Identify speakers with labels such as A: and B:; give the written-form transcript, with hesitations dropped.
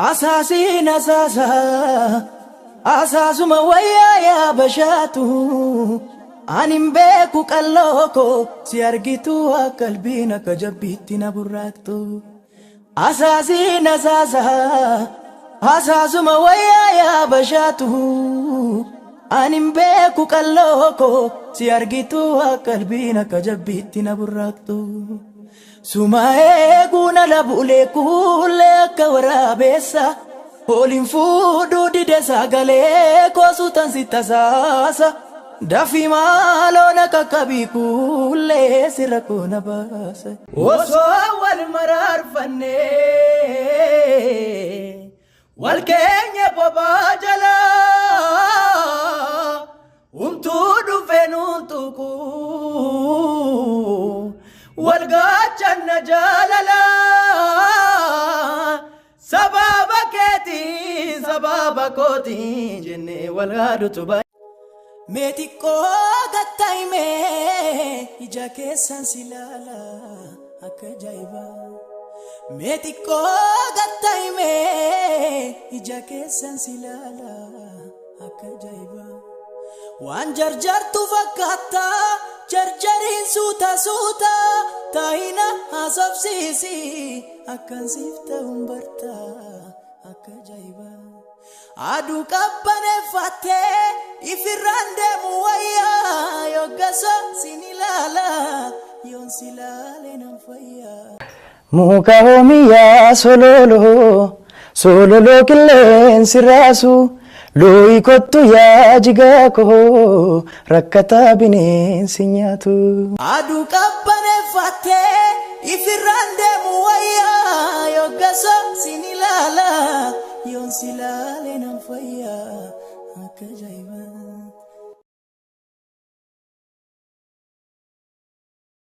A: Asaasiin asaasa asaasuma wayyaa yaa bashaatu ani hin beeku qalloo koo si argitu akka qalbiin akka jabbiitti na burraaqtu. Asaasiin asaasa asaasuma wayyaa yaa bashaatu ani hin beeku qalloo koo si argitu akka qalbiin akka jabbiitti na burraaqtu. Suma eeguun ala bulee kuulee akka waraabeessa Oliin fuudhuu dide sagalee koosuutan si tasaasa Dafii maaloo na qaqqabii kuulee si rakkoo na baasa. Osoo wal maraarfannee wal keenya bobaa jalaa Humtuu dhufee nuun tuquu wal gaachanna jaalalaa sababa keetiin sababa kootiin jennee wal haadutu baay'ee. Mee xiqqoo gatta'imee ija keessan si ilaala akka ajaa'ibaa. Mee xiqqoo gatta'imee ija keessan si ilaala akka ajaa'ibaa. Waan jarjartu fakkaata jarjariin suuta suuta taa'ina haasofsiisi akkan siif ta'uun barta akka ajaa'ibaa. Aduu qabbaneeffattee ifirraan deemu wayyaa yoggasa sin ilaala yoon si ilaale nan fayyaa. Muka hoomiyaa sololoo sololoo qilleensi raasu looyi kottu yaa jigaa koo rakkataa bineensi nyaatu. Aduu qabbaneeffattee ifirraan deemu wayyaa yoggasa sin ilaala yoon si ilaale nan fayyaa akka ajaa'ibaa.